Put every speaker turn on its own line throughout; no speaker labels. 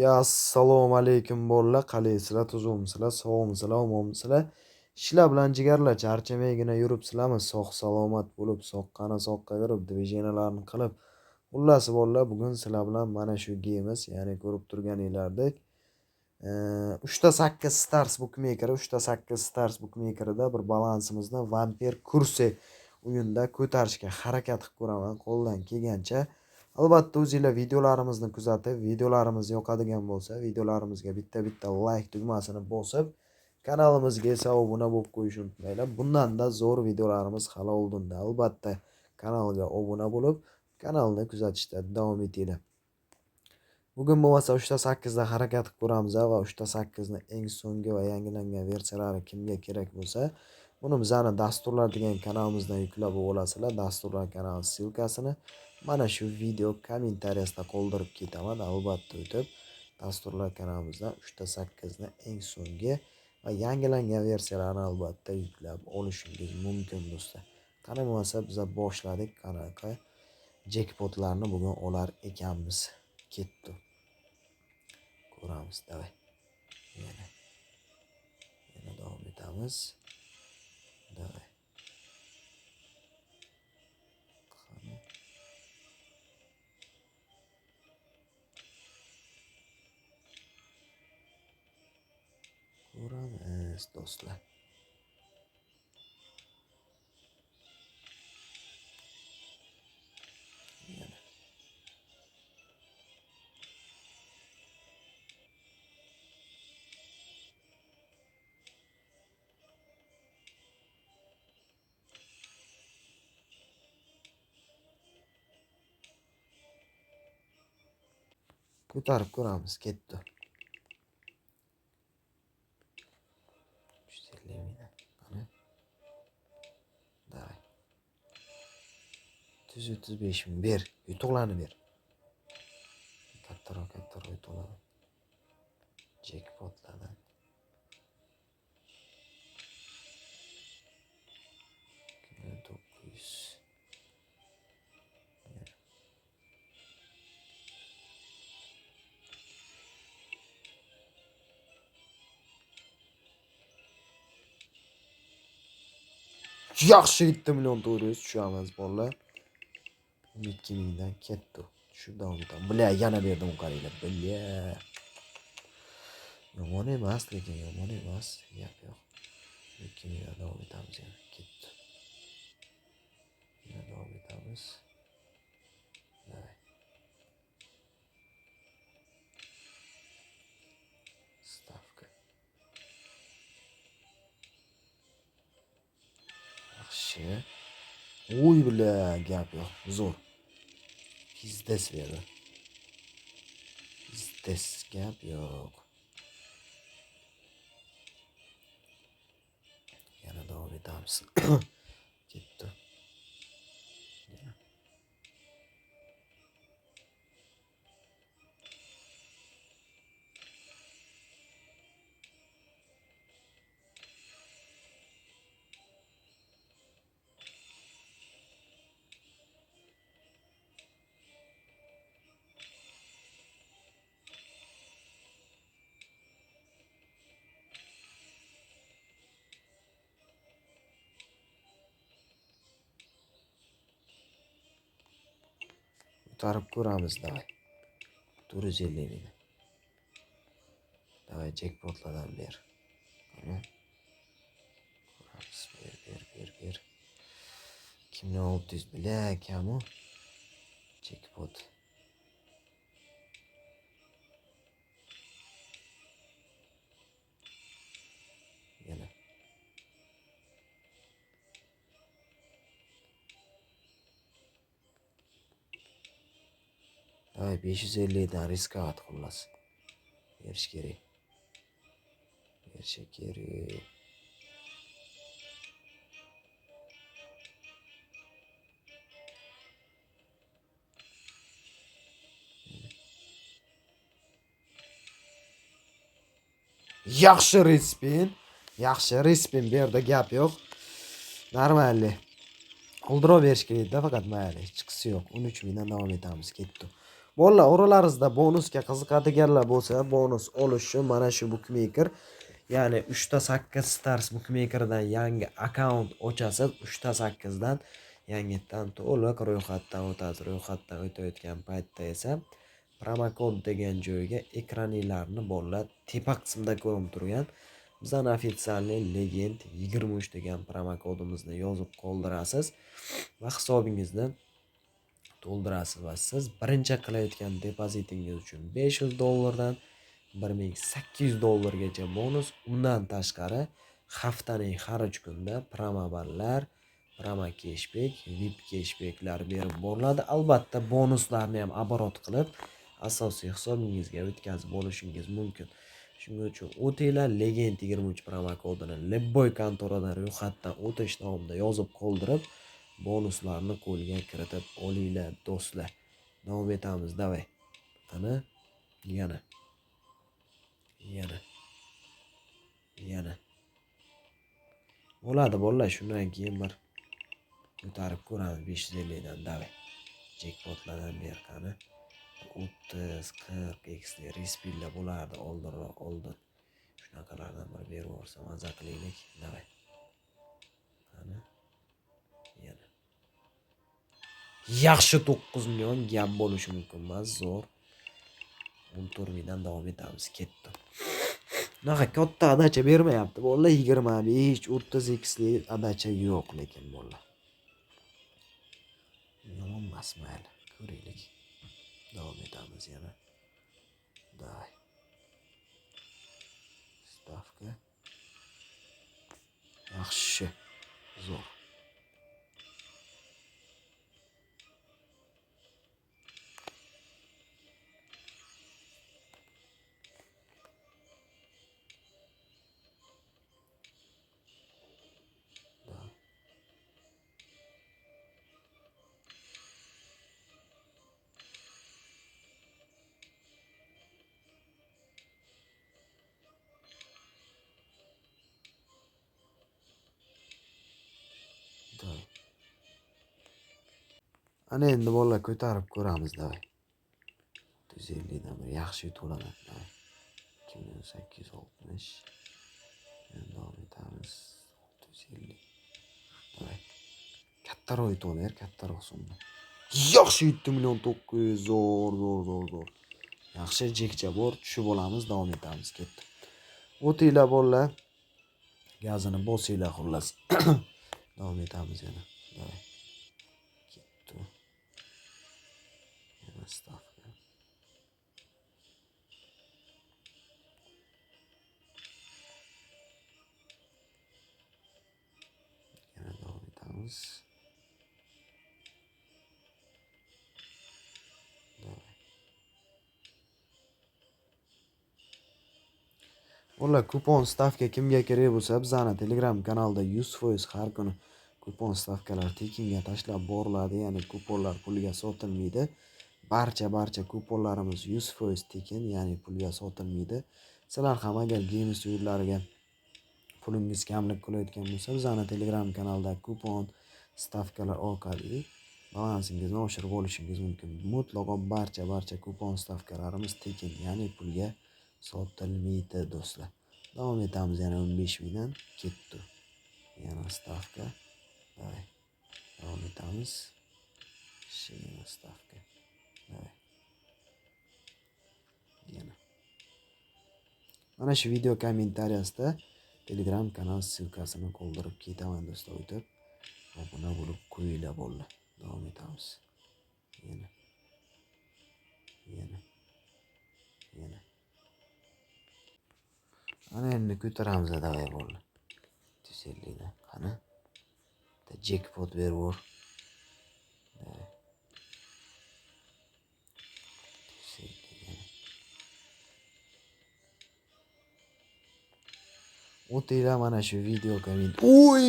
Ya assalomu alaykum bolalar, qalaysizlar, tuzukmisizlar, sog'misizlar, omonmisizlar? Ishlar bilan jigarlar charchamaygina yuribsizlarmi? Sog' salomat bo'lib, soqqani soqqa kirib, движениyalarni qilib. Xullas bolalar, bugun sizlar bilan mana shu geymiz, ya'ni ko'rib turganinglardek, 3.8 Stars Bookmaker, 3.8 Stars Bookmakerida bir balansimizni Vampir kursi o'yinda ko'tarishga harakat qilib ko'raman qo'ldan kelgancha. Albatta o'zinglar videolarimizni kuzatib, videolarimiz yoqadigan bo'lsa, videolarimizga bitta-bitta like tugmasini bosib, kanalimizga esa obuna bo'lib qo'yishni unutmanglar. Bundan-da zo'r videolarimiz hali oldinda. Albatta kanalga obuna bo'lib, kanalni kuzatishda davom etinglar. Bugun bo'lmasa 3.8 da harakat qilib ko'ramiz va 3.8 ni eng so'nggi va yangilangan versiyalari kimga kerak bo'lsa, buni bizani dasturlar degan kanalimizdan yuklab olasizlar. Dasturlar kanali ссылкасini mana shu video kommentariyasida qoldirib ketaman. Albatta o'tib dasturlar kanalimizdan 3.8 ni eng so'nggi va yangilangan versiyalarini albatta yuklab olishingiz mumkin do'stlar. Qani bo'lmasa biz boshladik, qanaqa jekpotlarni bugun olar ekanmiz. Ketdi. Ko'ramiz, davay. Yana. Yana davom etamiz. Davay. Qani. Ko'ramiz do'stlar. Yana. Ko'tarib ko'ramiz, ketdi. 350 mingdan. Qani. Davay. 135 ming ber, yutuqlarni ber. Kattaroq, kattaroq yutuqlarni. Jekpotlardan. 900. Yaxshi 7 million 400 tushamiz bolalar. 12 mingdan ketdi. Tushib davom etamiz. Бля, yana berdim qaranglar. Бля. Yomon emas, lekin yomon emas. Gap yo'q. 12 mingdan davom etamiz yana. Ketdi. Yana davom etamiz. Давай. Stavka. Yaxshi. Uy, бля, gap yo'q. Zo'r. Пиздец berdi. Пиздец, gap yo'q. Yana davom etamiz. Ketdi. Yana. Ko'tarib ko'ramiz, давай. 450 ming. Давай, jekpotlardan ber. Qani. Ko'ramiz, ber, ber, ber, ber. 2600, бля, kamu. Jekpot. Yana. Давай 550 dan рисковать xullas. Berish kerak. Berishi kerak. Yaxshi respin. Yaxshi respin berdi, gap yo'q. Нормальный. Oldinroq berish kerak edi faqat mayli, hechqisi yo'q. 13 mingdan davom etamiz, ketdi. Bolalar, oralaringizda bonusga qiziqadiganlar bo'lsa, bonus olish uchun mana shu bukmeker, ya'ni 3.8 Stars bukmekerdan yangi akkaunt ochasiz. 3.8 dan yangitdan to'liq ro'yxatdan o'tasiz. Ro'yxatdan o'tayotgan paytda esa promokod degan joyga ekraninglarni bolalar tepa qismida ko'rinib turgan bizani ofitsialniy legend 23 degan promokodimizni yozib qoldirasiz va hisobingizni to'ldirasiz va siz birinchi qilayotgan depozitingiz uchun $500 dan $1800 gacha bonus, undan tashqari haftaning har 3 kunda promoballar, promo cashback, VIP cashbacklar berib boriladi. Albatta bonuslarni ham aborot qilib asosiy hisobingizga o'tkazib olishingiz mumkin. Shuning uchun o'tinglar, legend 23 promokodini Lebboy kontoradan ro'yxatdan o'tish davomida yozib qoldirib, bonuslarni qo'lga kiritib olinglar do'stlar. Davom etamiz, davay. Ana yana. Yana. Yana. Bo'ladi bolalar, shundan keyin bir ko'tarib ko'ramiz 550 dan, davay. Jackpotlardan ber qani. 30, 40 x'li respinlar bo'lardi oldinroq, oldin. Shunaqalardan bir berib yuborsa maza qilaylik. Davay. Qani. Yana. Yaxshi 9 million gap bo'lishi mumkin emas, zo'r. 14 mingdan davom etamiz, ketdi. Unaqa katta adacha bermayapti bolalar, 25, 30 x'li adacha yo'q lekin bolalar. Yomon emas, mayli, ko'raylik. Davom etamiz yana. Davay. Stavka. Yaxshi. Zo'r. Ana endi bolalar ko'tarib ko'ramiz, davay. 150 dan bir yaxshi yutib. Davay. 2860. Endi davom etamiz. 650. Davay. Kattaroq yutib ber, kattaroq summa. Yaxshi 7,9 million. Zo'r, zo'r, zo'r, zo'r. Yaxshi jekcha bor, tushib olamiz, davom etamiz, ketdi. O'tinglar bolalar. Gazini bosinglar xullas. Davom etamiz yana. Davay. Ketdi. Yana stavka. Yana davom etamiz. Davay. Ular kupon stavka kimga kerak bo'lsa, bizani Telegram kanalda 100% har kuni kupon stavkalar tekinga tashlab boriladi, ya'ni kuponlar pulga sotilmaydi. Barcha kuponlarimiz 100% tekin, ya'ni pulga sotilmaydi. Sizlar ham agar games o'yinlariga pulingiz kamlik qilayotgan bo'lsa, bizani Telegram kanalda kupon stavkalar orqali balansingizni oshirib olishingiz mumkin. Mutlaqo barcha kupon stavkalarimiz tekin, ya'ni pulga sotilmaydi do'stlar. Davom etamiz yana 15 mingdan ketdi. Yana stavka. Davay. Davom etamiz. Yana stavka. Davay. Yana. Mana shu video kommentariyasida Telegram kanal ссылкасini qoldirib ketaman do'stlar, o'tib obuna bo'lib qo'yinglar bolalar. Davom etamiz. Yana. Yana. Yana. Ana endi ko'taramiz, davay bolalar. 150 dan. Qani? Bitta jackpot berib yubor. Davay. 150 yana. O'tinglar mana shu video komment. Uy,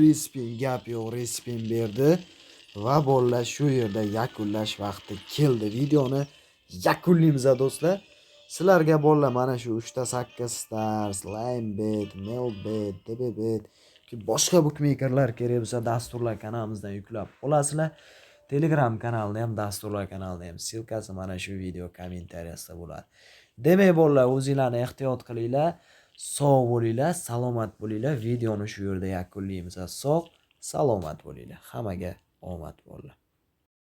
respin, gap yo'q, respin berdi. Va bolalar shu yerda yakunlash vaqti keldi. Videoni yakunlaymiz do'stlar. Sizlarga bolalar mana shu 3.8 Stars, Linebet, Melbet, DBBet yoki boshqa bukmekerlar kerak bo'lsa, dasturlar kanalimizdan yuklab olasizlar. Telegram kanalini ham, dasturlar kanalini ham ссылка si mana shu video kommentariyasida bo'ladi. Demak, bolalar, o'zinglarni ehtiyot qilinglar, sog' bo'linglar, salomat bo'linglar. Videoni shu yerda yakunlaymiz. Sog', salomat bo'linglar. Hammaga omad, bolalar.